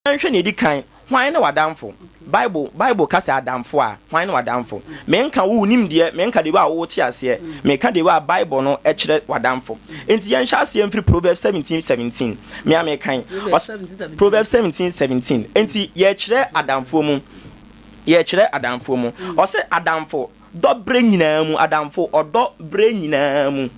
Yɛnhwɛ nea edi kan, Hwan ne w'adamfo? Bible Bible ka sɛ adamfo a, hwan ne w'adamfo? Menka wo nimdeɛ, menka deɛ a wote aseɛ, meka deɛ a Bible no kyerɛ w'adamfo. Enti yɛnhyɛ aseɛ mfiri Proverbs 17:17. Me a mekan. Ɔs Proverbs 17:17. Enti yɛkyerɛ adamfoɔ mu. Yɛkyerɛ adamfoɔ mu. Ɔse adamfo dɔ berɛ nyinaa mu, adamfo ɔdɔ berɛ nyinaa mu.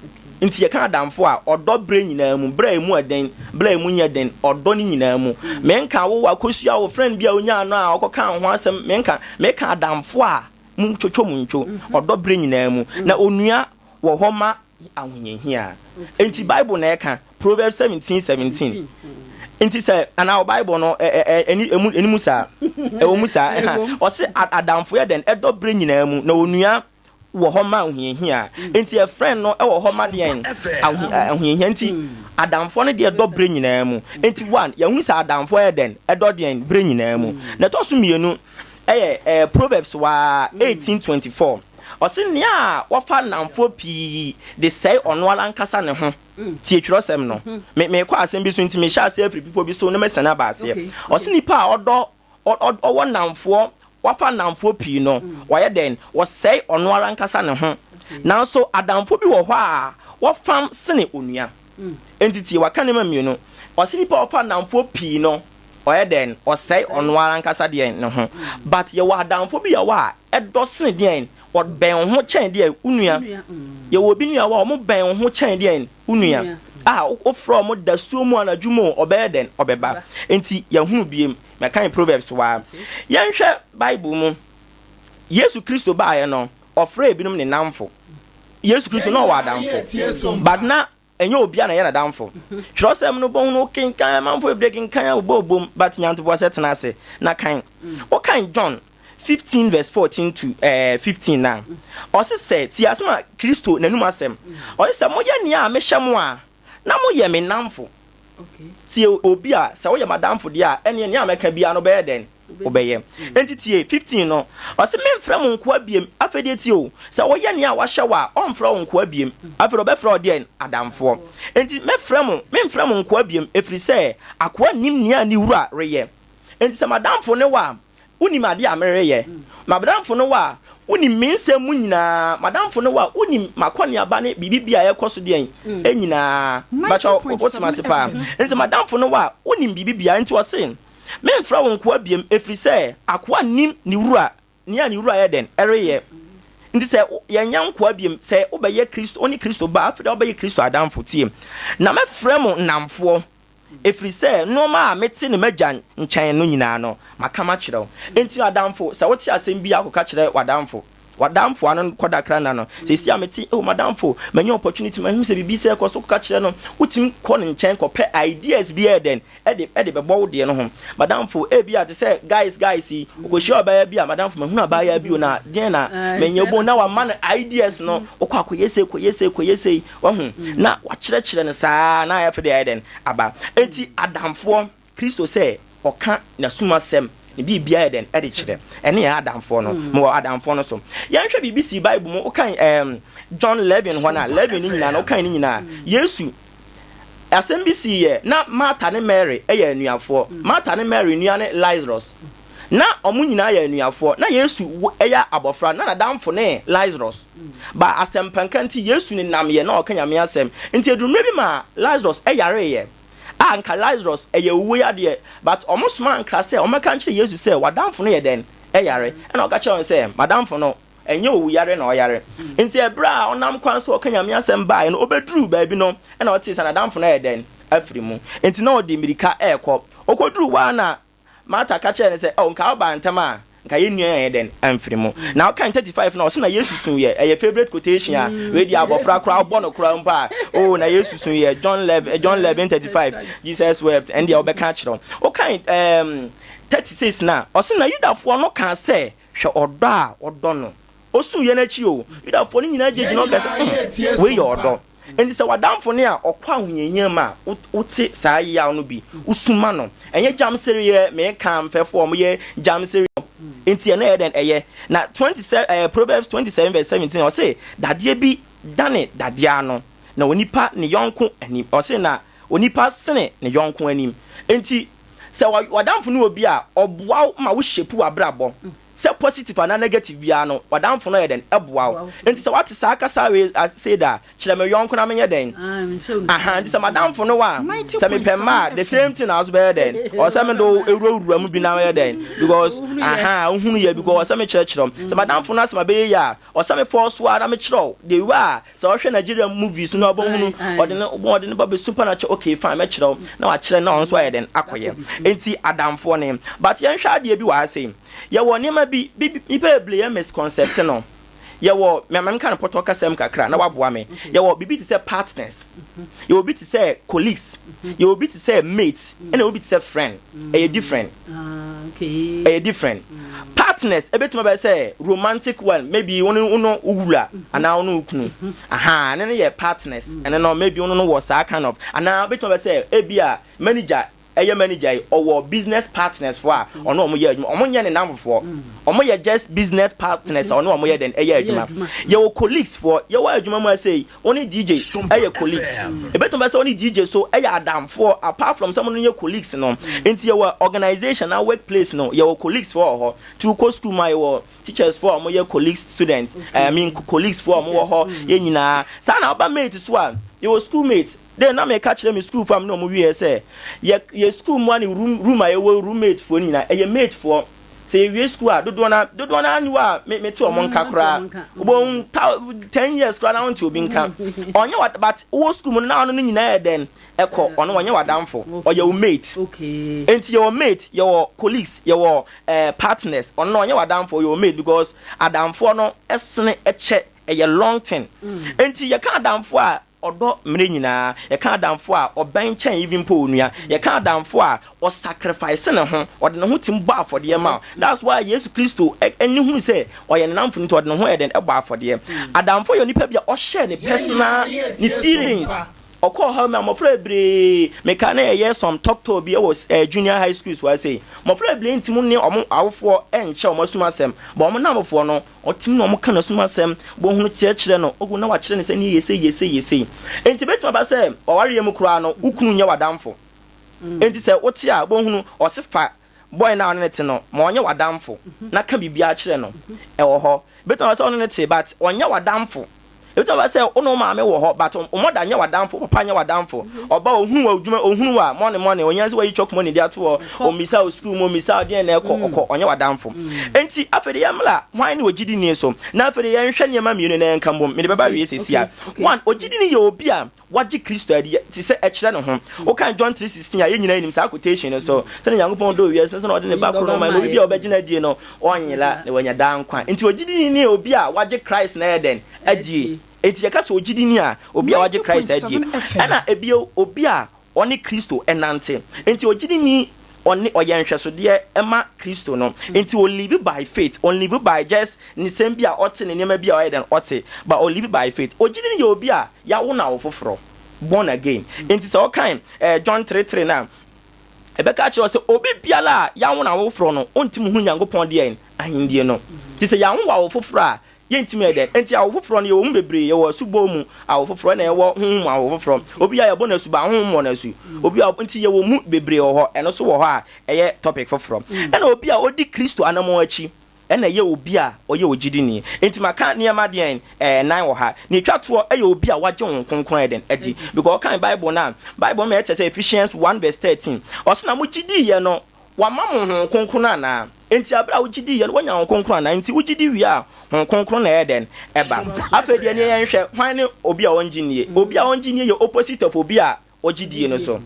Nti yɛka adamfo a, ɔdɔ berɛ nyinaa mu, berɛ a ɛmu ɛden, berɛ a ɛmu nyɛ den, ɔdɔ ne nyinaa mu. Menka wo wakɔsua wo friend bi a wonyaa no a ɔkɔkaa wo ho asɛm, menka, meka adamfo a mo twotwo mo ntwo, ɔdɔ berɛ nyinaa mu. Na onua wɔ hɔ ma ahohiahia. Enti Bible na ɛka, Proverbs 17:17. Nti sɛ anaa wɔ Bible no ɛni emu ɛni mu saa, ɛwɔ mu saa. Ɛha ɔse adamfo yɛ dɛn ɛdɔ berɛ nyinaa mu na onua wɔ hɔ ma ahohiahia. Nti ɛfrɛn no ɛwɔ hɔ ma deɛn ahohiahia. Nti adamfoɔ no deɛ ɛdɔ berɛ nyinaa mu. Nti one yɛhu sɛ adamfoɔ yɛ dɛn ɛdɔ deɛn berɛ nyinaa mu. Na ɛtɔ so mmienu ɛyɛ Proverbs waa 18:24. Ɔse nea wɔfa nnamfoɔ pii de sɛe ɔno ara ankasa ne ho. Tie twerɛsɛm no. Me merekɔ asɛm bi so nti mehyɛ aseɛ afiri bepɔ bi so na masiane aba aseɛ. Ɔse nipa a ɔdɔ ɔwɔ nnamfoɔ, wafa nnamfoɔ pii no, wɔyɛ dɛn? Wɔsɛe ɔno ara ankasa ne ho. Nanso adamfoɔ bi wɔ hɔ a wɔfam sene onua. Enti tie, waka nneɛma mmienu. Ɔse nipa a ɔfa nnamfoɔ pii no, ɔyɛ dɛn? Ɔsɛe ɔno ara ankasa deɛn? Ne ho. But yɛwɔ adamfo bi yɛwɔ a, ɛdɔ sene deɛn? Ɔbɛn wo ho kyɛn deɛn? Wo nua. Yɛwɔ obi nua wɔ a, wɔn bɛn wo ho kyɛn deɛn? Wo nua. A wofrɛ wɔn dasuo mu anadwo mu o, ɔbɛyɛ dɛn? Ɔbɛba. Enti yɛhunu biem. Mɛkan Proverbs waa. Yɛnhwɛ Bible mu. Yesu Kristo baeɛ no, ɔfrɛɛ ebinom ne nnamfo. Yesu Kristo na ɔwɔ adamfo. But na Ɛnyɛ obiara na ɛyɛ n'adamfo. Twerɛsɛm no bohu no wokenkan amanfoɔ bebree kenkan a wobɔ obom but nya ntoboaseɛ tena ase na kan. Wokan John 15 verse 14 to eh, 15 no a, ɔse sɛ, tie asɛm a Kristo n'anum asɛm, ɔse sɛ moyɛ nea a mehyɛ mo a, na moyɛ me nnamfo. Tie obi a, sɛ woyɛ m'adamfo deɛ a, ɛneɛ nea mɛka biara no wobɛyɛ dɛn? Wobɛyɛ. Enti tie, 15 no, ɔse, Memfrɛ mo nkoa biem. Afei deɛ tie o, sɛ woyɛ nea wahyɛ wo a, ɔmfrɛ wo nkoa biem. Afei deɛ ɔbɛfrɛ wo deɛn? Adamfoɔ. Enti mɛfrɛ mo, memfrɛ mo nkoa biem, ɛfiri sɛ akoa nnim nea ne wura reyɛ. Enti sɛ m'adamfo ne wo a, wonim adeɛ a mereyɛ. M'adamfo ne wo a, wonim me nsɛm mu nyinaa. M'adamfo ne wo a, wonim m'akɔneaba ne biribi biara a ɛrekɔ so deɛn nyinaa. Mpakyɛw, wote me ase paa? Enti sɛ m'adamfo ne wo a, wonim biribi biara. Enti ɔse, Memfrɛ wo nkoa biom, ɛfiri sɛ akoa nnim ne wura, nea ne wura yɛ dɛn? Reyɛ. Nti sɛ yɛnyɛ nkoa biom, sɛ wobɛyɛ Kristo, wo ne Kristo ba a, afei deɛ wobɛyɛ Kristo adamfo. Tie! Na mɛfrɛ mo nnamfoɔ, ɛfiri sɛ nnoɔma a mete no m'Agya nkyɛn no nyinaa no, maka makyerɛ wo. Enti adamfo, sɛ wote asɛm bi a, kɔka kyerɛ w'adamfo. W'adamfo ano kɔ da kra nna no. Seesei a mete, oh m'adamfo, manya opportunity, mahu sɛ biribi sɛ ɛkɔ so, kɔka kyerɛ no. Wotumi kɔ ne nkyɛn kɔpɛ ideas bi ɛyɛ dɛn? Ɛde ɛde bɛbɔ wo deɛ no ho. M'adamfo, ebia te sɛ guys guys yi, ɔkɔhyia ɔbaayaa bi a, m'adamfo, mahunu abaayaa bi o, na deɛn na manya bo, na wama no ideas no, wokɔ a kɔyɛ sei, kɔyɛ sei, kɔyɛ sei, wahu, na wakyerɛkyerɛ no saa, na afei deɛ ayɛ dɛn? Aba. Enti adamfoɔ. Kristo sɛ ɔka n'asumasɛm, ne biribiara yɛ dɛn? Ɛde kyerɛ. Ɛne yɛn adamfoɔ no. Mewɔ adamfoɔ no so. Yɛnhwɛ biribi sii Bible mu. Wokan ɛɛm John 11 hɔ no a, 11 no nyinaa no, wokan ne nyinaa a, Yesu, asɛm bi sii yɛ, na Martha ne Mary yɛ anuafoɔ. Martha ne Mary nua ne Lazarus. Na wɔn nyinaa yɛ anuafoɔ. Na Yesu yɛ abɔfra, na n'adamfo ne Lazarus. Ba asɛmpanka nti, Yesu nenam yɛ na ɔka Nyame asɛm. Nti ɛduru mmerɛ bi maa Lazarus yareeɛ. Ah nka Lazarus ɛyɛ owuo yadeɛ but ɔmo somaa nkra sɛ ɔmɛka nkyerɛ Yesu sɛ w'adamfo no yɛ dɛn? Ɛyare. Ɛna ɔka kyerɛɛ wɔn sɛ m'adamfo no ɛnyɛ owu yareɛ na ɔyare. Nti ɛberɛ a ɔnam kwan so ɔka Nyame asɛm baeɛ no ɔbɛduruu baabi no ɛna ɔtee sɛ n'adamfo no ayɛ dɛn? Afiri mu. Nti na ɔde mirika ɛɛkɔ. Ɔkɔduruu hɔ ara na Marta ka kyerɛɛ no sɛ, Oh, nka wobaa ntɛm a, nka yɛn nua yi anyɛ dɛn amfiri mu. Na ɔkan 35 no a, ɔse na Yesu suiɛ. Ɛyɛ favourite quotation a, wei deɛ abɔfra koraa wobɔ no koraa mpo a, oh, na Yesu suiɛ. John 11, John 11, 35, Jesus wept. Ɛndeɛ ɔbɛka akyerɛ wo. Wokan um, 36 no a, ɔse na Yudafoɔ no kaa sɛ, Hwɛ ɔdɔ a ɔdɔ no. Ɔsuiɛ no akyi o, Yudafoɔ no nyinaa gyinagyina hɔ kaa sɛ, Hmm, wei yɛ ɔdɔ. Enti sɛ w'adamfo ne a ɔkɔ ahohiahia mu a, wote saa yaw no bi, wosu ma no. Ɛnyɛ gyamsereɛ, meka mfɛfoɔ a wɔyɛ gyamsereɛ. Enti ɛno ɛyɛ dɛn? Ɛyɛ. Na 27, eh, Proverbs 27 verse 17, ɔse, dadeɛ bi dane dadeɛ ano, na onipa ne yɔnko anim. Ɔse, na onipa sene ne yɔnko anim. Enti, Sɛ w'adamfo no obi a ɔboa wo ma wo shape w'abrabɔ, sɛ positive anaa negative biara no, w'adamfo no yɛ dɛn? Ɛboa wo. Nti sɛ wate saa kasa wei sei da, kyerɛ me yɔnko na menyɛ dɛn? Aha, nti sɛ m'adamfo no wa, sɛ mepɛ mma a, the same thing na so bɛyɛ dɛn? Ɔsɛ me de wo ewurawura mu bi na yɛ dɛn? Because aha, wohunu yɛ because ɔsɛ me kyerɛkyerɛ wo. Sɛ m'adamfo no asɛm abɛyɛ yie a, ɔsɛ me fɔ so a na mekyerɛ wo the way a sɛ ɔhwɛ Nigeria movies no, ɔbɛhunu ɔde ne ba bɛsu pa na kyɛ. Okay, fine, mɛkyerɛ wo na wakyerɛ na ɔno nso ayɛ dɛn? Akɔyɛ. Nti adamfoɔ ne, but yɛnhwɛ adeɛ bi wɔ ha sei. Yɛwɔ nneɛma bi nipa bebree yɛ misconcept no. Yɛwɔ mɛmɛ no pɔtɔ kasɛm kakra na waboa me. Yɛwɔ biribi te sɛ partners, yɛwɔ bi te sɛ colleagues, yɛwɔ bi te sɛ mates, ɛna yɛwɔ bi te sɛ friend. Ɛyɛ different. Ɛyɛ different. Partners ebetumi bɛ sɛ romantic one, maybe wɔn wɔn wura anaa wɔn kunu. Aha, ne no yɛ partners. Ɛne no maybe wɔn no wɔ saa kind of, anaa ebetumi bɛ sɛ ebi a manager, ɛyɛ manager yi, ɔwɔ business partners fo a ɔno ɔmo yɛ adwuma. Ɔmo nyɛ ne namfofoɔ, ɔmo yɛ just business partners a ɔno ɔmo yɛ den? Ɛyɛ adwuma. Yɛwɔ colleagues foɔ. Yɛwɔ adwuma mu ase yi, ɔne DJ ɛyɛ colleagues. Ebetumi bɛ sɛ ɔne DJ so ɛyɛ adamfoɔ apart from sɛ ɔmo no yɛ colleagues no. Nti yɛwɔ organisation na workplace no, yɛwɔ colleagues foɔ wɔ hɔ. Tí wokɔ school mu a, yɛwɔ teachers foɔ a ɔmo yɛ colleagues, students, I mean colleagues foɔ a ɔmo wɔ hɔ. Yɛ nyinaa saa na ɔba mate so a, yɛwɔ school mate den. Na meka kyerɛ me school fam na ɔmo wie sɛ yɛ school mu a ne room a yɛwɔ roommate foɔ nyinaa ɛyɛ mate foɔ. Sɛ yɛwie school a, dodoɔ na aniwa a me te ɔmo nka koraa, wobɛhu ta 10 years koraa na wonte obi nka. Ɔnyɛ wa, but wowɔ school mu no na ɔno no nyinaa yɛ dɛn? Ɛkɔ. Ɔno ɔnyɛ w'adamfo, ɔyɛ wo mate. Nti yɛwɔ mate, yɛwɔ colleagues, yɛwɔ partners. Ɔno no ɔnyɛ w'adamfo, ɔyɛ wo mate, because adamfoɔ no ɛsene ɛkyɛ, ɛyɛ long thing. Nti yɛka adamfoɔ a ɔdɔ mmerɛ nyinaa, yɛka adamfo a ɔbɛn kyɛn even mpo onua, yɛka adamfo a ɔsacrifice ne ho, ɔde ne ho tim bɔ afɔdeɛ ma wo. That's why Yesu Kristo ɛni hunu sɛ ɔyɛ ne namfo, nti ɔde ne ho yɛ den? Ɛbɔ afɔdeɛ. Adamfo yɛ onipa bi a ɔhyɛ ne personal ne feelings. Ɔkɔɔ hɔ ma mmɔfra bebree meka na yɛyɛ some talk to bi ɛwɔ junior high schools wɔ ase. Mmɔfra bebree ntim ne ɔmo awofoɔ ɛnkyɛ ɔmo asum asɛm bɔn ɔmo namfoɔ no, ɔtim na ɔmo ka n'asum asɛm bɔhunu kyerɛkyerɛ no ogu na wakyerɛ ne sɛ ne yɛ sei, yɛ sei, yɛ sei. Nti bɛtumi aba sɛ ɔwareɛ mu koraa no, wo kunu nyɛ w'adamfo. Nti sɛ wote a, bɔhunu ɔse fa boy na ɔne ne te no ma ɔnyɛ w'adamfo na ka biribiara kyerɛ no. Ɛwɔ hɔ, bɛtumi aba sɛ ɔne ne te but ɔnyɛ w'adamfo. Ebi tɛ sɛ wo ne wo maame wɔ hɔ but wo mother nyɛ w'adamfo, wo papa nyɛ w'adamfo. Ɔba ohunu wɔ adwuma, ohunu wa mɔne mɔne onye sɛ wayi chop money de ato hɔ, omisa wo sukuu mu, omisa wo deɛ na ɛkɔ ɔkɔ, ɔnyɛ w'adamfo. Nti afei de yɛmmla hwan ne ogyidini so, na afei de yɛnhwɛ nneɛma mmienu na yɛnka mbom mede bɛba wie sesi a. One, ogyidini yɛ obi a wagye Kristo adi te sɛ ɛkyerɛ ne ho. Wokan John 3:16 a, yɛn nyinaa nim saa quotation no so, sɛne Nyankopɔn dɔ wiase sɛ na ɔde ne ba koro no ma na obi bi a ɔbɛgye no adie no ɔnyela na wanya daa nkwa. Nti ogyidini ne obi a wagye Christ na ɛyɛ dɛn? Adie. Nti yɛka sɛ ogyidini a, obi a wagye Christ adie, ɛna ebio obi a ɔne Kristo ɛnante. Nti ogyidini ɔne ɔyɛ nhwɛsodeɛ ɛma Kristo no. Nti o live by faith, o live by just ne nsɛm bi a ɔte, ne nneɛma bi a ɔyɛ dɛn? Ɔte, but o live by faith. Ogyidini yɛ obi a yawo na awo foforɔ, born again. Nti sɛ ɔkan John 3:3 na ɛbɛka kyerɛ sɛ obi biara a yawo na awo foforɔ no, ɔntumi hu Nyankopɔn deɛ ahendie no. Nti sɛ yawo wɔ awo foforɔ a, yɛntumi yɛ dɛn? Nti awo foforɔ no, yɛwɔ mu bebree. Yɛwɔ asubɔ mu awo foforɔ, ɛna yɛwɔ honhom mu awo foforɔ. Obi a yɛbɔ no asu ba, honhom wɔ no asu obi a. Nti yɛwɔ mu bebree wɔ hɔ. Ɛno nso wɔ hɔ a ɛyɛ topic foforɔ. Ɛna obi a ɔdi Kristo anammɔn akyi ɛna ɛyɛ obi a ɔyɛ ogyidini. Nti maka nneɛma deɛn? Nan wɔ ha. Na etwa toɔ, ɛyɛ obi a wagye wɔn kronkron yɛ den? Adi. Because ɔkan Bible na Bible ma ɛkyɛ sɛ Ephesians 1 verse 13, ɔsɛ na mo gyidi yɛ no, wama mo ho kronkron anaa? Nti abere a wogye di yɛ no, wanya ho kronkron anaa? Nti wogye di wie a, ho kronkron na ɛyɛ dɛn? Ɛba. Afei deɛ ne yɛnhwɛ hwan ne obi a ɔngye nie. Obi a ɔngye nie yɛ opposite of obi a ɔgye die no so.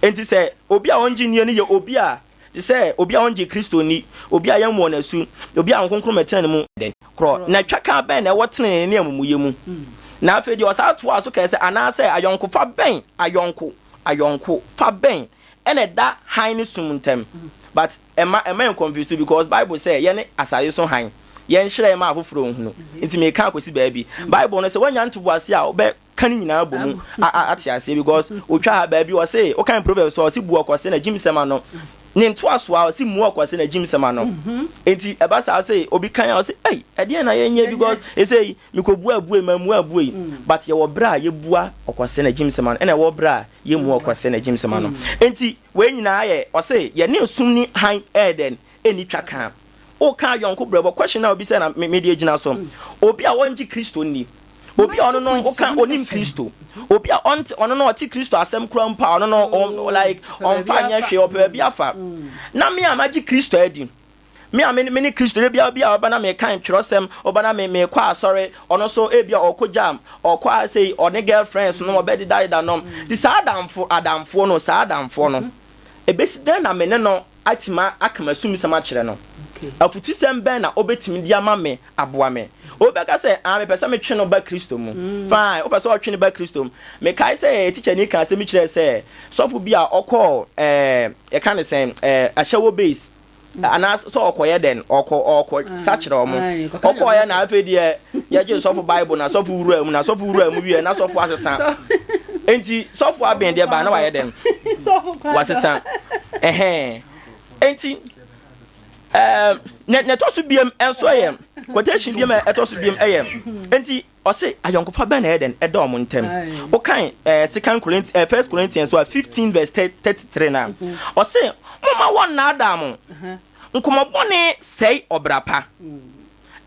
Nti sɛ obi a ɔngye nie no yɛ obi a te sɛ obi a ɔngye Kristo ni, obi a yɛmmɔ n'asu, obi a ho kronkron mɛtena ne mu dɛn korɔ. Na twa ka bɛn na ɛwɔ tenene ne amumuyɛ mu? Na afei deɛ ɔsaa toa so kɛɛ sɛ anaasɛ ayɔnkofa bɛn, ayɔnko fa bɛn ɛna ɛda hann ne sum ntam? But ɛma yɛn confuse because Bible sɛ yɛne asase so hann, yɛn hyerɛn ma afoforɔ nhunu. Nti meka akɔsi baabi, Bible no sɛ woanya ntoboase a, wobɛ ka ne nyinaa bɔ mu ate aseɛ, because otwa ha baabi ɔse wokan Proverbs so a, ɔse bu ɔkɔse na gyim sɛm ano. Ne ntoasoɔ a ɔse mua ɔkwasea na gyimsɛm ano. Enti ɛba saa sɛ obi kan a ɔse ei ɛdeɛn na yɛnyɛ because ɛsei mekɔbua abue mammua abue but yɛwɔ berɛ a yɛbua ɔkwasea na gyimsɛm ano ɛna ɛwɔ berɛ a yɛmmua ɔkwasea na gyimsɛm ano. Enti wei nyinaa yɛ ɔse yɛne esum ne hann ɛyɛ dɛn ɛnni twaka. Woka ayɔnko brɛbɔ question a wobisa na mede agyina so. Obi a ɔngye Kristo nni Obi a ɔno no woka onim Kristo. Obi a ɔnte ɔno no ɔte Kristo asɛm koraa mpo a ɔno no mm. like ɔmfa nyɛ hwee ɔpɛ baabi afa. Mm. Na me a magye Kristo adi. Me a me ne Kristo de bia obi a ɔba na mekan twerɛsɛm, ɔba na me mekɔ asɔre, ɔno so ebi a ɔkɔ jam, ɔkɔ asei, ɔne girlfriends no ɔbɛdedadeda nom. Ti saa adamfo adamfoɔ no, saa adamfoɔ no. Ebesi dɛn na me ne no atumi aka m'asumisɛm akyerɛ no? Afotusɛm bɛn na obetumi de ama me aboa me? Obi bɛka sɛ, Ah, mepɛ sɛ metwe no ba Kristo mu. Fine, wopɛ sɛ ɔtwe no ba Kristo mu. Mekae sɛ yɛn tikyani kaa asɛm bi kyerɛɛ sɛ sɔfo bi a ɔkɔɔ ɛɛ, yɛka no sɛn, ɛɛ, ahyɛwɔ base, anaa sɛ ɔkɔyɛ dɛn, ɔkɔ, ɔkɔ sakyera wɔn. Ɔkɔɔyɛ na afei deɛ yɛgye sɔfo Bible na sɔfo wura mu, na sɔfo wura mu wie na sɔfo asesa. Enti sɔfo aben deɛ baa na wayɛ dɛn? Wasesa. Ɛhɛn. Enti ɛɛ na na ɛtɔ so biem nso yɛ quotation biem a ɛtɔ so biem yɛ enti ɔse ayɔnkofa bɛn na ɛyɛ dɛn ɛda wɔn ntam. Wokan ɛɛ second Corinthians ɛɛ first Corinthians so a 15 verse 33 na ɔse momma wɔnnaadaa mo nkɔmmɔ bɔne sɛe ɔbra pa.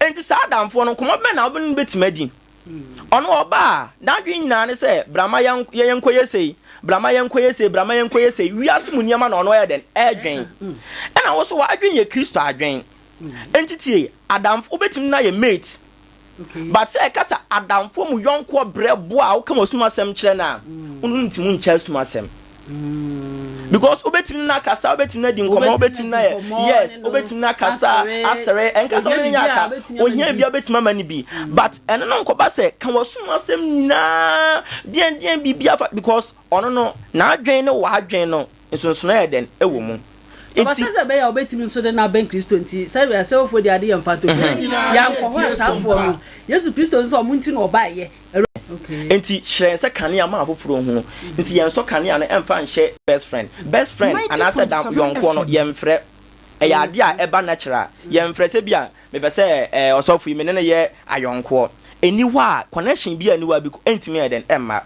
Enti saa adamfoɔ no nkɔmmɔ bɛn na wobɛne no bɛtumi adi? Ɔno ɔba a, n'adwene nyinaa ne sɛ, bra ma yɛnkɔyɛ sei, bra ma yɛnkɔyɛ sei, bra ma yɛnkɔyɛ sei. Wiase mu nneɛma na ɔno ɔyɛ dɛn? Ɛredwen. Ɛna wo nso w'adwene yɛ Kristo adwene. Enti tie, adamfo, wobɛtumi ne no ayɛ mate. But sɛ ɛka sɛ adamfoɔ mu yɔnkoɔ brɛ boɔ a woka w'asum asɛm kyerɛ no a, wo ne no ntumi nkyɛ asum asɛm. Because wobɛtumi ne no akasa, wobɛtumi ne no adi nkɔmmɔ, wobɛtumi ne ayɛ, yes, wobɛtumi ne no akasa, asere, ɛnka sɛ wone no nyɛ aka, ohia bi a wobɛtumi ama no bi. But ɛno no nkɔba sɛ ka w'asom asɛm nyinaa, deɛn deɛn biribi afa, because ɔno no, n'adwene ne w'adwene no, nsonsonoeɛ yɛ dɛn ɛwɔ mu. Ɔba sɛ sɛ ɛbɛyɛ a wobɛtumi nso de no abɛn Kristo nti, sɛdeɛ asɛwofoɔ de ade yɛ mfatoho yi, yɛankɔ hɔ a saafoɔ no, Yesu Kristo nso ɔmo nti na ɔbaeɛ. Enti hyerɛn sɛ kanea ma afoforɔ nhunu. Nti yɛnsɔ kanea no mfa nhyɛ best friend. Best friend anaasɛ da yɔnkoɔ no yɛmfrɛ. Ɛyɛ adeɛ a ɛba natural. Yɛmfrɛ sɛ bi a mepɛ sɛ eh, ɔsɔfo yi me ne no yɛ ayɔnkoɔ. Ɛnni hɔ a connection bi a ɛnni hɔ a bi ɛntumi ɛyɛ dɛn ɛmma.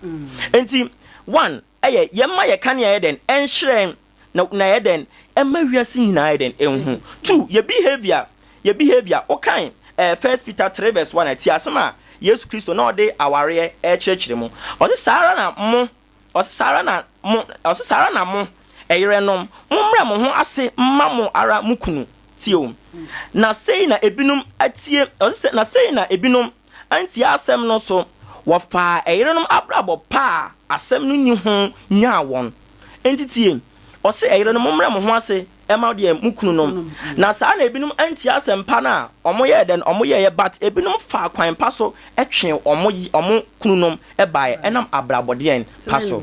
Enti one ɛyɛ yɛmma yɛ kanea yɛ dɛn ɛnhyerɛn Na na ɛyɛ dɛn ɛma wiase nyinaa yɛ dɛn ɛnhu. Two, yɛ behavior, yɛ behavior, wokan eh, First Peter 3 verse 1 a, tie asɛm a Yesu Kristo na ɔde awareɛ ɛrekyerɛkyerɛ mu. Ɔse saa ara na mo, ɔse saa ara na mo, ɔse saa ara na mo, ɛyerenom, mommrɛ mo ho ase mma mo ara mo kunu. Tie o. Na sei na ebinom atie, ɔse sɛ, na sei na ebinom antie asɛm no so, wɔfaa ɛyerenom abrabɔ pa a asɛm no nni ho nyaa wɔn. Enti tie! Ɔse, Ɛyerenom, mommrɛ mo ho ase mma deɛ mo kununom. Na saa na ebinom antie asɛmpa no a wɔyɛɛ dɛn? Wɔyɛeɛ, but ebinom faa kwan pa so twee wɔn wɔn kununom baeɛ ɛnam abrabɔ deɛn? Pa so.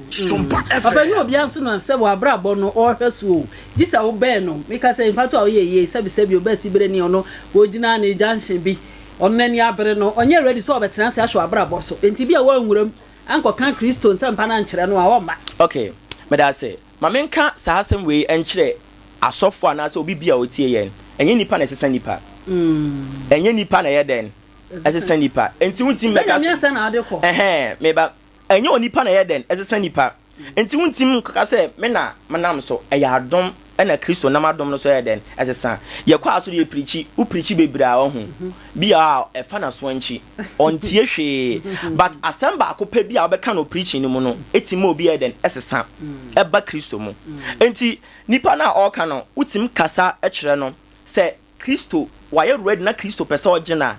Papa nyɛ obiara nso na sɛ w'abrabɔ no ɔrehwɛ so o, gye sɛ wobɛn no. Meka sɛ mfatoho a woyɛ yie, sɛbisɛbi ɔbaa sibereni ɔno ɔgyina ne junction bi, ɔno n'ani abere no, ɔnyɛ ready sɛ ɔbɛtena ase ahwɛ w'abrabɔ so. Enti bi a woanwura mu ankɔka Kristo nsɛmpa no ankyerɛ no a, ɔmma. Ok, meda ase. Ma menka saa asɛm wei nkyerɛ asɔfo anaasɛ obi bi a ɔtie yɛn. Ɛnyɛ nnipa na ɛsesa nnipa. Ɛnyɛ nnipa na ɛyɛ dɛn? Ɛsesa nnipa. Enti wontumi mmɛka sɛ. Sɛ Nyame asɛm na wode kɔ. Ɛhɛn, meba. Ɛnyɛ onipa na ɛyɛ dɛn? Ɛsesa nnipa. Enti wontumi nkɔka sɛ me na menam so. Ɛyɛ adom na Kristo nam adom no so yɛ dɛn? Ɛsesa. Yɛkɔ asɔre yɛpirikyi, wo pirikyi bebree a wahu bi a ɛfa n'aso ankyi. Ɔntie hwee. But asɛm baako pɛ bi a wobɛka no preaching no mu no, ɛtumi ma obi yɛ dɛn? Ɛsesa. Ɛba Kristo mu. Enti nipa no a ɔreka no, wotumi kasa kyerɛ no sɛ Kristo, wayɛ ready na Kristo pɛ sɛ ɔgye no a,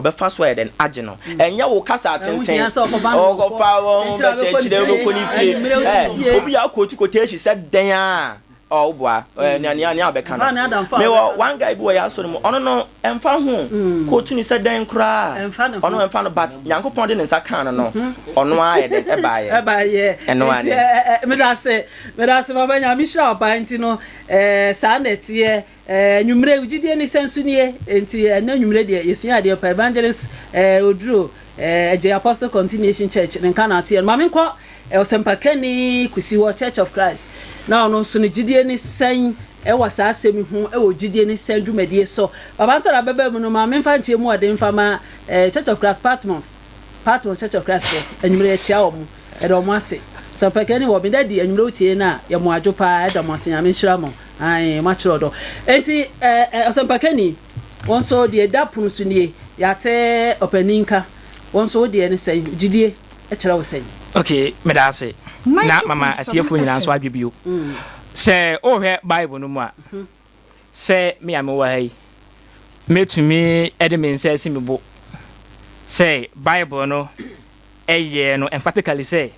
ɔbɛfa so ayɛ dɛn agye no. Ɛnyɛ wo kasa tenten, ɔkɔfa wɔn bɛkyerɛkyerɛ wobɛkɔ ne fie. Ɛ, obi yɛ akɔtu quotation sɛ dɛn a, ɔ woboa, ɛ, nea nea nea ɔbɛka no. Mewɔ one guy bi wɔ yɛn asɔre mu, ɔno no, ɛmfa ho, kootu ne sɛ dɛn koraa, ɔno ɛmfa no, but Nyankopɔn de ne nsa kaa no no, ɔno ara yɛ dɛn, ɛbaeɛ. Ɛno ara ne. Meda ase, meda ase papa, Nyame hyira wo paa, nti no, ɛɛ, saa na ɛteɛ. Eh, anwummere, wo gyidie ne sɛn nso nie? Enti ɛnnɛ anwummere deɛ, yɛsua adeɛ pa. Evangelist eh, Oduro eh, Adjei Apostle Continuation Church ne nka na ateɛ no. Ma menkɔ eh, Ɔsɛmpakani Kusi hɔ, Church of Christ. Na ɔno nso ne gyidie ne sɛn? wɔ saa asɛm yi ho wɔ gyidie ne sɛn dwumadie so. Papa ansa na bɛba mu no, ma memfa nkyerɛ mu ɔden mfa ma eh, Church of Christ Patmos, Patmos Church of Christ foɔ, anwummerɛ yɛkyia wɔn, yɛda wɔn ase. Sɛ ɔpɛkɛni wɔ me dadi anwummerɛ wotie no a, yɛ mo adwo paa, yɛda mo ase, Nyame nhyira mo, ae, moakyerɛ ɔdɔ. Enti eh, eh, ɔsɛmpakani, wo nso deɛ ɛda pono so nie, yɛate ɔpanin nka, wo nso wo deɛ ne sɛn, gyidie kyerɛ wo sɛn? Ok, meda ase. Na mama atiefoɔ nyinaa nso adwe bio. Sɛ wohwɛ Bible no mu a, sɛ me a mewɔ ha yi, mɛtumi de me nsa asi me bo sɛ Bible no yɛ no emphatically sɛ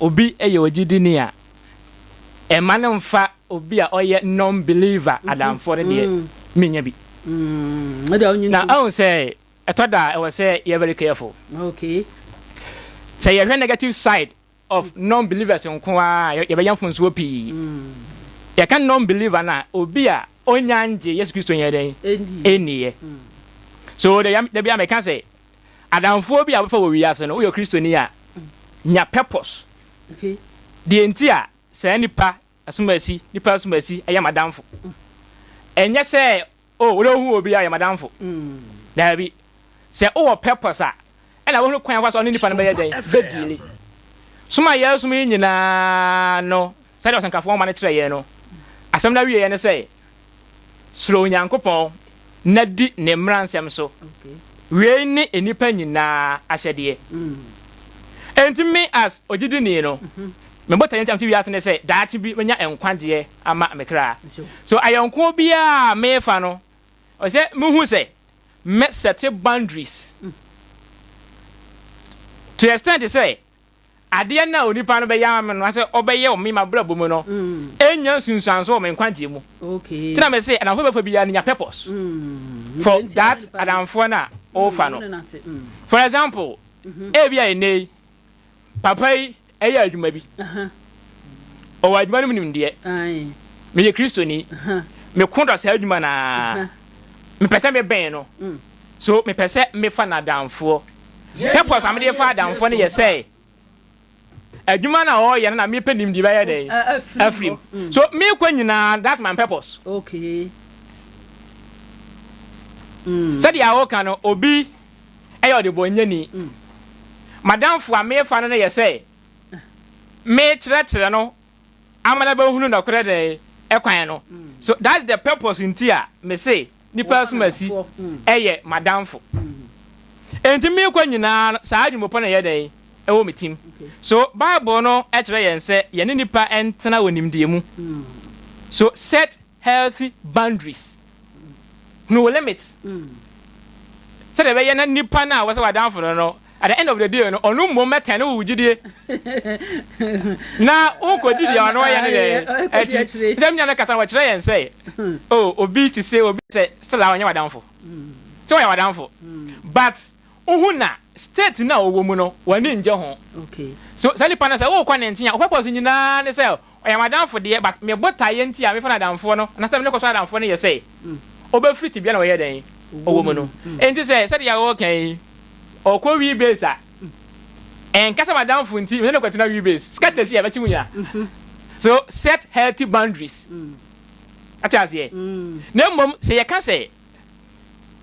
obi yɛ ogyidini a, ɛmma no mfa obi a ɔyɛ non-believer adamfoɔ no deɛ, mennya bi. Na ahu sɛ ɛtɔ da a ɛwɔ sɛ yɛ very careful. Okay. Sɛ yɛhwɛ negative side of non-believers nko ara yɛbɛyɛ mfomsoɔ pii. Yɛka non-believer no a, obi a ɔnnya ngye Yesu Kristo nyɛ dɛn? Ɛnniiɛ. So da bi a meka sɛ, adamfoɔ bi a wobɛfa wɔ wiase no, woyɛ Kristoni a, nya purpose. Okay. Deɛ nti a saa nipa asomasi, nipa asomasi ɛyɛ m'adamfo. Ɛnyɛ sɛ Oh, wode wohu obi a ɔyɛ m'adamfo. Daabi. Sɛ wowɔ purpose a, ɛna wohunu kwan a wofa so ɔne nipa no bɛyɛ dɛn? Bɛdiili. Som a yɛresom yi nyinaa no, sɛdeɛ Ɔsɛnkafoɔ nwoma no kyerɛ yɛn no, asɛm no awieɛ ne sɛ, Suro Onyankopɔn na di ne mmaransɛm so. Wei ne nnipa nyinaa ahyɛdeɛ. Enti me as ogyidini no, me botaeɛ nti a mete wiase ne sɛ daakye bi mɛnya nkwagyeɛ ama me kra. So ayɔnkoɔ biara a merefa no, ɛwɔ sɛ mehu sɛ mɛ sɛte boundaries to the extent sɛ adeɛ no a onipa no bɛyɛ ama me no, anaasɛ ɔbɛyɛ wɔ me m'abrabɔ mu no, ɛnnya nsunsuansoɔ wɔ me nkwagyeɛ mu. Nti na mese adamfoɔ bɛfa biara no nya purpose for that adamfoɔ no a wofa no. For example, ebia ɛnnɛ yi, Papa yi yɛ adwuma bi. Ɔwɔ adwuma no mu nimdeɛ. Meyɛ Kristoni. Meko dɔ saa adwuma no ara. Mepɛ sɛ mebɛn no. So mepɛ sɛ mefa no adamfoɔ. Purpose a mede fa adamfoɔ no yɛ sɛ adwuma no a ɔreyɛ no na mepɛ nimdeɛ bɛyɛ dɛn afiri mu. So mekɔ nyinaa that's my purpose. Sɛdeɛ woka no obi yɛ ɔdebɔnyɛni. M'adamfo a merefa no no yɛ sɛ merekyerɛkyerɛ no ama no abɛhunu nɔkorɛ dɛn kwan no. So that's the purpose nti a mese nipa asumasi yɛ m'adamfo. Enti merekɔ nyinaa no saa adwemmɔpɔ no yɛ dɛn ɛwɔ me tim. So Bible no kyerɛ yɛn sɛ yɛne nipa ntena wɔ nimdeɛ mu. So set healthy boundaries. Hunu wo limit. Sɛdeɛ ɛbɛyɛ na nipa no a wɔsɛ w'adamfo no no, at the end of the day no, ɔno mmom mɛtɛn ne wo gyidie. Na wokɔdi deɛ ɔno ɔyɛ no dɛn akyi. Sɛ me nua no kasa wɔkyerɛ yɛn sɛ, oh, obi te sɛ obi sɛ still a ɔnyɛ w'adamfo. Sɛ ɔyɛ w'adamfo. But wohu na state no a ɔwɔ mu no, w'ani ngye ho. So saa nipa no sɛ wokɔ ne nkyɛn a, wo purpose nyinaa ne sɛ Ɔyɛ m'adamfo deɛ but me botaeɛ nti a mefa no adamfoɔ no anaasɛ mene kɔsɔ adamfoɔ no yɛ sɛ ɔbɛfiri tebea na ɔyɛ dɛn ɔwɔ mu no. Enti sɛ sɛdeɛ woreka yi ɔkɔ wii base a ɛnka sɛ m'adamfo nti mene no kɔtena wii base. Scatter si a ɛbɛkye mu nyinaa. So set healthy boundaries. Ate aseɛ? Na mmom sɛ yɛka sɛ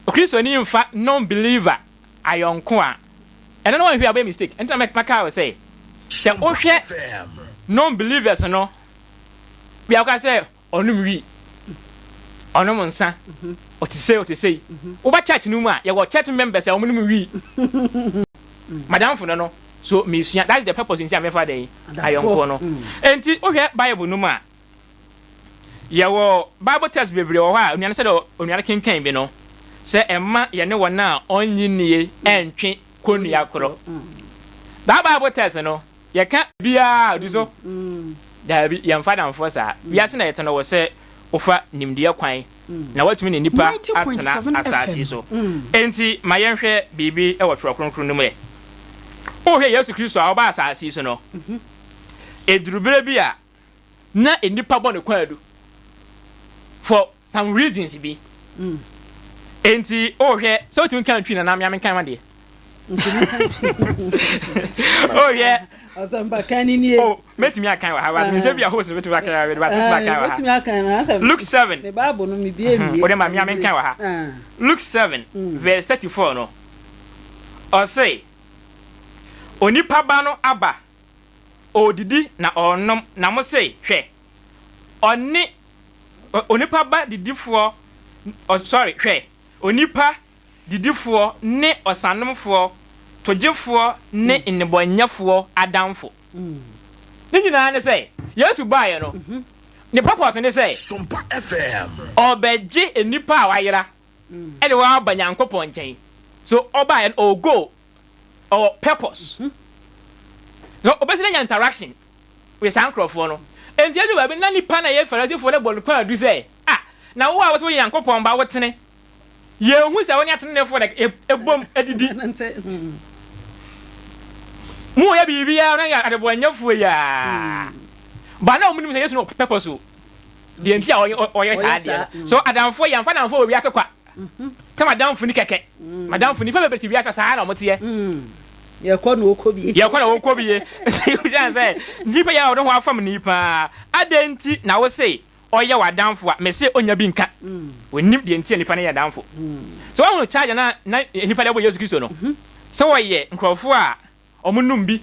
Okristoni mfa non-believer ayɔnko a, ɛno no wanhwɛ a wobɛyɛ mistake. Ɛnti na mɛka wo sɛ, sɛ wohwɛ non-believers no, bia woka sɛ ɔnom wii, ɔnom nsa, ɔte sei, ɔte sei. Woba church no mu a, yɛwɔ church members a wɔnom wii. Madamfo no no, so mesua. That's the purpose nti a mefa dɛn ayɔnkoɔ no. Ɛnti wohwɛ Bible no mu a, Yɛwɔ Bible text bebree wɔ hɔ a onua no sɛdeɛ onua no kenkan bi no, sɛ ɛmma yɛne wɔn a ɔnnye nnie ɛntwe kɔnnua korɔ. Saa Bible text no, yɛka biara ɔdi so? Daabi, yɛmfa adamfoɔ saa. Wiase na yɛte no wɔ sɛ wofa nimdeɛ kwan na woatumi ne nnipa atena asase yi so. Enti ma yɛnhwɛ biribi wɔ Twerɛ Kronkron no mu ɛ. Wohwɛ Yesu Kristo a ɔbaa asase yi so no, ɛduru berɛ bi a na nnipa bɔ no kwaadu for some reasons bi. Enti wohwɛ sɛ wotumi kan Twi nana mea menkan ma deɛ. Oh yeah. Ɔsɛmpa kan ni nie. Oh, mɛtumi akan wɔ ha, but mesɛ bi a host no bɛtumi akan wɔ ha, but mɛtumi akan wɔ ha. Mɛtumi akan na asɛ. Luke 7. Me Bible no me bie nwie. Wode ma me a menkan wɔ ha. Luke 7 verse 34 no, ɔse, Onipa ba no aba, ɔredidi na ɔrenom, na mo se, Hwɛ, ɔne onipa ba didifoɔ, sorry, hwɛ, onipa didifoɔ ne ɔsanomfoɔ, togyefoɔ ne nnebɔnyɛfoɔ adamfo. Ne nyinaa ne sɛ, Yesu baeɛ no, ne purpose ne sɛ, ɔrebɛgye nnipa a wɔayera de wɔn aba Nyankopɔn nkyɛn. So ɔbaeɛ no, ɔwɔ goal, ɔwɔ purpose. So ɔbɛsi no anya interaction with saa nkurɔfoɔ no. Enti ɛdu baabi na nnipa no a ɛyɛ Farisifoɔ no bɔ no kwaadu sɛ, Ah, na wo a wose woyɛ Nyankopɔn ba, wotene. Yɛnhu sɛ wo ne ateneneefoɔ na ɛbom didi. Moyɛ biribiara na yɛ adebɔnyɛfoɔ yi ara. Ba na wɔnim sɛ Yesu no wɔ purpose o. Deɛ nti a ɔyɛ saa adeɛ no. So adamfoɔ yɛmfa adamfoɔ wɔ wiase kwa. Sɛ madamfo ni kɛkɛ. Madamfo nipa bebree te wiase saa na wɔteɛ. Yɛkɔ na wɔkɔ bie. Yɛkɔ na wɔkɔ bie. Sɛ sɛ nipa yɛ a ɔde ho afam ni paa. Adɛn nti na wo se ɔyɛ w'adamfo a, mese ɔnnya bi nka. Ɔnnim deɛ nti a nnipa no yɛ adamfo. Sɛ woahunu charge a na na nnipa de abɔ Yesu Kristo no, sɛ wɔyɛ nkurɔfoɔ a wɔnom bi,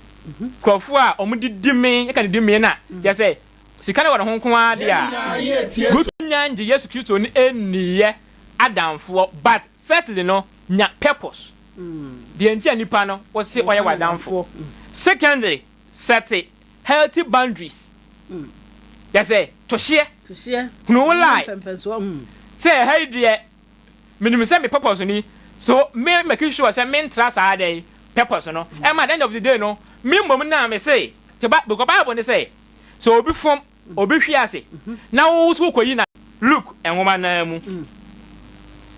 nkurɔfoɔ a wɔdidi mee, yɛka didi mee no a, kyerɛ sɛ sika no wɔ ne ho nko ara deɛ a, good nya ngye Yesu Kristo no nniiɛ adamfoɔ, but firstly no, nya purpose, deɛ nti a nnipa no wose ɔyɛ w'adamfo. Secondly, Sɛte healthy boundaries. Kyerɛ sɛ, to hyeɛ. Hunu wo lie. Sɛ ɛha yi deɛ, menim sɛ me purpose ni, so me make sure sɛ mentra saa dɛn purpose no. Ɛma at the end of the day no, me mmom na me se, because Bible ne sɛ, sɛ obi fom, obi hwe ase, na wo nso wokɔyi no. Luke nwoma no ara mu.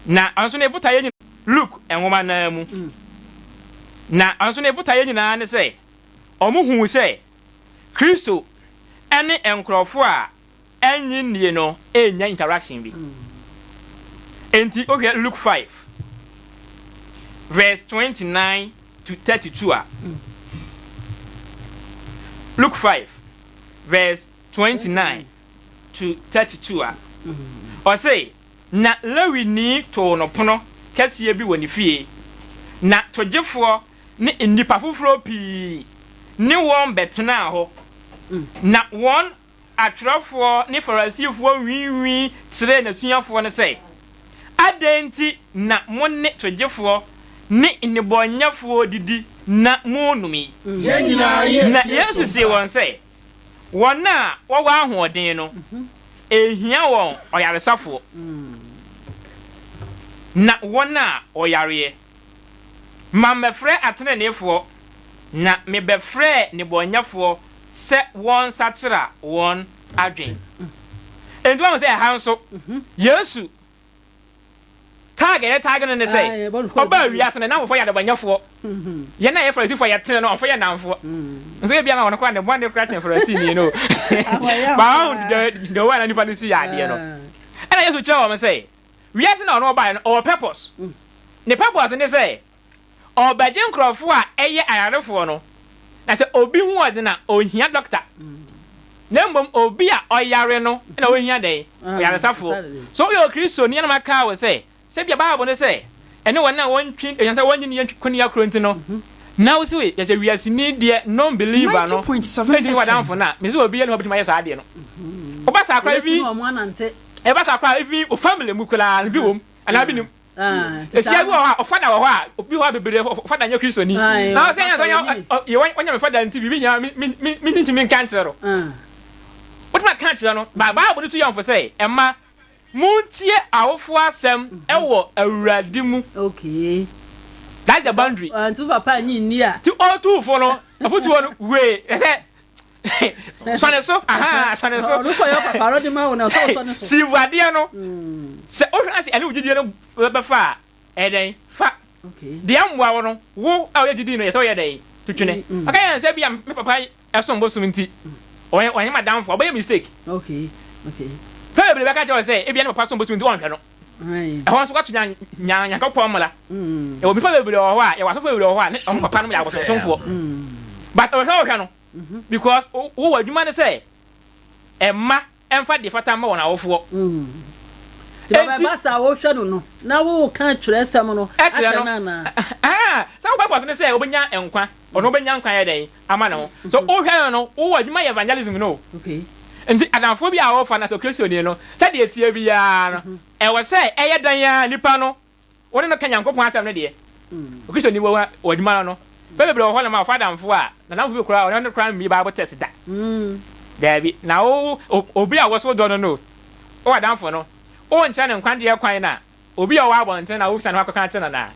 Na ɔno nso ne botaeɛ nyinaa. Luke nwoma no ara mu. Na ɔno nso ne botaeɛ nyinaa ne sɛ wɔhuu sɛ Kristo ne nkurɔfoɔ a ɛnnye nnie no renya interaction bi. Enti wohwɛ Luke 5 verse 29 to 32 a, Luke 5 verse 29 to 32 a, ɔse, Na Lewini too no pono kɛseɛ bi wɔ ne fie, na togyefoɔ ne nnipa foforɔ pii ne wɔn bɛtenaa hɔ. Na wɔn atwerɛfoɔ ne Farisifoɔ nwiinwii kyerɛɛ n'asuafoɔ no sɛ, Adɛn nti na mo ne togyefoɔ ne nnebɔneyɛfoɔ didi na monom yi? Na Yesu see wɔn sɛ, Wɔn a wɔwɔ ahoɔden no, ɛnhia wɔn ɔyaresafoɔ, na wɔn a wɔyareɛ. Mammɛfrɛ ateneneefoɔ, na mebɛfrɛɛ nnebɔneyɛfoɔ sɛ wɔnsakyera wɔn adwene. Enti woahu sɛ ɛha nso, Yesu tag a yɛ tag no ne sɛ, ɔbaa wiase no, ne nnamfofoɔ yɛ adebɔnyɛfoɔ. Yɛn a yɛ Farisifoɔ a yɛtene no, ɔmfa yɛn nnamfoɔ. Nso ebia na ɔno koraa ne bɔne koraa kyɛn Farisini no. But wahu the the way a na nipa no si yɛ adeɛ no. Ɛna Yesu kyerɛɛ wɔn sɛ, Wiase na ɔno ɔbaeɛ no, ɔwɔ purpose. Ne purpose ne sɛ, ɔrebɛgye nkurɔfoɔ a ɛyɛ ayarefoɔ no. Na sɛ obi ho ɔden a, ɔnhia dɔkta. Na mmom obi a ɔyare no na ɔhia dɛn? Ɔyaresafoɔ. So woyɛ Okristoni a na maka wo sɛ, sɛdeɛ Bible no sɛ, ɛne wɔn a wɔntwe, ɛsiane sɛ wɔnnye nni kɔnnua korɔ nti no, na wo se yɛ sɛ wiaseni deɛ, non-believer no, 90.7 ɛntumi FM. w'adamfo no a, mese obiara nni hɔ a ɔbɛtumi ayɛ saa adeɛ no. Woba saa koraa, even. Ɛba saa koraa even wo family mu koraa no bi wom anaa bi nim. Esia bi wɔ hɔ a ɔfada wɔ hɔ a obi wɔ hɔ a bebree ɔfada nyɛ Kristoni. Na ɔsɛ yɛn sɛ ɔnyɛ ɔnyɛ me fada nti biribi hia me me me me ntumi nka nkyerɛ no. Wotumi aka akyerɛ no. Ba Bible no tu yɛn fo sɛ ɛma montie awofoɔ asɛm wɔ Awurade mu. Okay. That's the boundary. Nti wo papa nyi nni a. Ti ɔtu fo no afotuo no wee ɛsɛ Sɔne so, ahaa, sɔne so. Ɔno kɔ yɛ papa no de ma wo na ɔsɛ ɔsɔne so. Sivu adeɛ no, sɛ wohwɛ na sɛ ɛne wo gyidie no bɛfa a, ɛyɛ dɛn? Fa. Deɛ mmoa wo no, wo a woyɛ gyidie no, yɛ sɛ woyɛ dɛn? To twene. Ɔka yɛn sɛ bi a me papa ɛsom bosom nti, ɔyɛ ɔnyɛ m'adamfo a, ɔbɛyɛ mistake. Pɛ bebree bɛka kyerɛ wo sɛ ebia ne papa som bosom nti ɔnhwɛ no. Ɛhɔ nso woato nya nya Nyankopɔn mmara. Yɛwɔ nnipa bebree wɔ hɔ a, yɛwɔ asɔfo bebree wɔ hɔ a, ne wɔn papa nom yɛ abosonsomfoɔ. But ɔhwɛ wohwɛ no, because wo w'adwuma ne sɛ mma mfa deɛ fata mma wɔn awofoɔ. Nti baba ɛba saa wohwɛ no no, na woka twerɛsɛm no akyerɛ no anaa? Ɛɛ, sɛ wo purpose ne sɛ wobɛnya nkwa, ɔno ɔbɛnya nkwa ayɛ dɛn ama ne ho. So wohwɛ no no, wowɔ adwuma yɛ evangelism no o. Nti adamfoɔ bi a wofa no sɛ Okristoni no, sɛdeɛ ɛteɛ biara no, ɛwɔ sɛ ɛyɛ dɛn ara nipa no Wo ne no ka Nyankopɔn asɛm no deɛ, Okristoni wɔ wɔ adwuma no no, pɛ bebree wɔ hɔnom a ɔfa adamfo a, n'adamfo bi koraa ɔne no koraa mmie Bible test da. Daabi, na wo obi a wo so wodɔ no no, wo adamfo no, wonkyerɛ no nkwagyeɛ kwan na obi a ɔwɔ abɔnten na wosiane hɔ akɔka akyerɛ no anaa?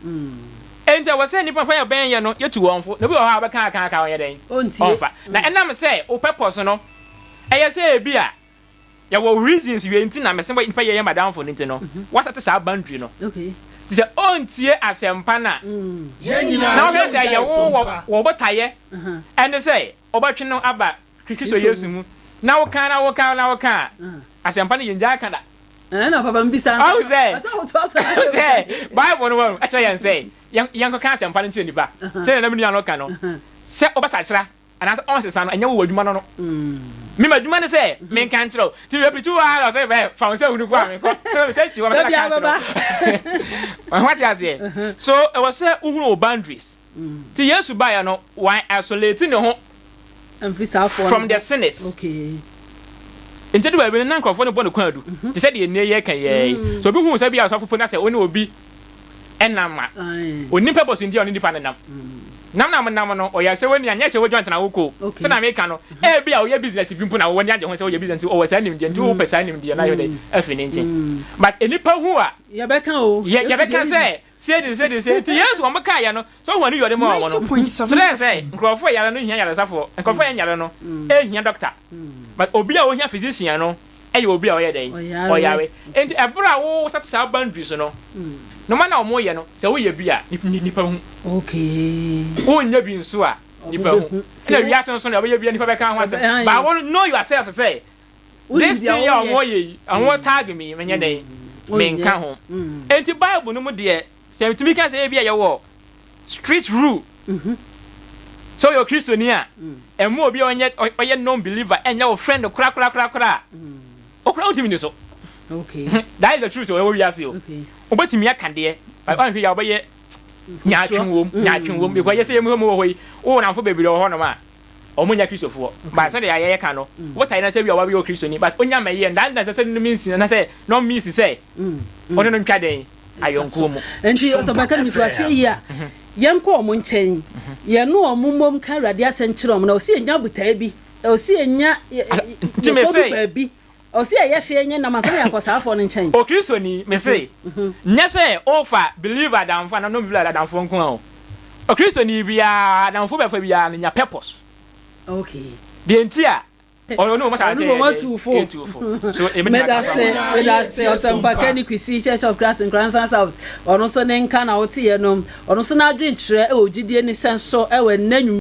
Enti ɛwɔ sɛ nnipa fa yɛbɛn yɛ no yɛtu wɔn fo, na obi wɔ hɔ a wobɛka aka aka ɔnyɛ dɛn? Ɔmfa. Na ɛnam sɛ wo purpose no ɛyɛ sɛ ebi a Yɛwɔ reasons wei nti na mese nipa yɛ yɛ madamfo no nti no wasɛte saa boundary no nti sɛ ɔntie asɛmpa no a na wohwɛ sɛ yɛ wo wɔ wɔ botaeɛ ɛne sɛ wobɛtwe no aba Kristo Yesu mu na woka na woka na woka a asɛmpa no yɛngyaa ka da. Ɛna papa mbisa nsa. Ɔhu sɛ ɔhu sɛ Bible no wɔn ɛkyerɛ yɛn sɛ yɛnkɔka asɛmpa no nkyerɛ nipa sɛdeɛ na me nua no ka no sɛ wobɛsakyera Anaasɛ ɔnsesa no, ɛnyɛ wo w'adwuma no no. Me m'adwuma ne sɛ menka nkyerɛ wo. Nti mebɛpirikyi wo ara ɔsɛ bɛ fa wo nsa hunu kɔ a menkɔ. Sɛ mesɛ akyi hɔ mɛsɛ maka akyerɛ wo. Wate aseɛ? So ɛwɔ sɛ wohunu wo boundaries. Nti Yesu baeɛ no, wan isolate ne ho from the sinners. Nti ɛdu baabi no na nkurɔfoɔ no bɔ no kwaadu te sɛ deɛ nnɛ yɛka yi ara yi. Sɛ obi hu sɛ bi a ɔsɔfo po na sɛ wo ne obi nam a, ɔnnim purpose nti a ɔne nipa no nam. Nam na monam no, ɔyɛ sɛ w'ani anyɛ sɛ wodwa ntena wo koo. Sɛnea meka no, ebia ɔyɛ business bi mpo na w'ani agye ho sɛ ɔyɛ business nti ɔwɔ saa nimdeɛ nti wopɛ saa nimdeɛ no ayɛ dɛn afi ne nkyɛn. But nnipa hu a, Yɛbɛka o, yɛ Yesu yɛbɛka deɛ sɛ sei de sei de sei nti Yesu wɔn kaeɛ no, sɛ wohu ani yɔde maa wɔn no, kyerɛɛ sɛ nkurɔfoɔ a yare no hia yaresafoɔ, nkurɔfoɔ a ɛnyare no nhia doctor. But obi a ohia physician no yɛ obi a ɔyɛ dɛn? Ɔyare. Enti ɛberɛ a wo set saa boundaries no, nnoɔma no a wɔyɛ no, sɛ woyɛ bi a, nnipa hu. Wonyɛ bi nso a, nnipa hu. Ɛna wiase nso no, deɛ wobɛyɛ biara nnipa bɛka ho asɛm. But wo know yourself sɛ, this thing yi a wɔyɛ yi, wɔn tag me yi, menyɛ dɛn? Menka ho. Enti Bible no mu deɛ, Sɛ metumi ka sɛ ebia yɛwɔ street rule sɛ ɔyɛ Okristoni a, ɛmma obi a ɔnyɛ ɔyɛ non believer ɛnyɛ wo friend korakorakorakora a, okura wontumi ni so. That is the truth ɛwɔ wiase o. Wobɛtumi aka deɛ, but ɔnhwɛ yɛ a wobɛyɛ nyaatwom wom, nyaatwom wom because yɛ sɛ yɛmu wɔ hɔ yi, wowɔ namfo bebree wɔ hɔnom a, Ɔmo nyɛ Kristofoɔ. But sɛdeɛ yɛyɛ ka no, wo tae no sɛ wia wabɛyɛ Okristoni but onya mɛyɛ no, that doesn't sɛ no means anasɛ no means sɛ ɔne no ntwa dɛn ayɔnkoɔ mu. Nti Ɔsɔfo Meka meto aseɛ yie a, yɛnkɔ ɔmo nkyɛn, yɛne ɔmo mmom nka Awurade asɛm nkyerɛ ɔmo, na ɔse yɛnya botaeɛ bi, ɔse yɛnya, yɛkɔdu baabi. Ɔse ɛyɛ hye nyɛ nam ansa na yɛakɔ saa foɔ no nkyɛn. Okristoni, mese, nyɛ sɛ wofa believer adamfo anaa non-believer adamfo nko ara o. Okristoni biara, adamfo bɛfa biara no nya purpose. Okay. Deɛ nti a ɔne wɔn ahyɛ aseɛ yɛ dɛn? Etu fo. So ebetumi aka Medase, medase, Ɔsɛmpakani Kwesi, Church of Christ Nkoranza South. Ɔno nso ne nka na woteɛ no. Ɔno nso n'adwenkyerɛ wɔ gyidie ne sɛn so wɔ ɛnnɛ nwuma.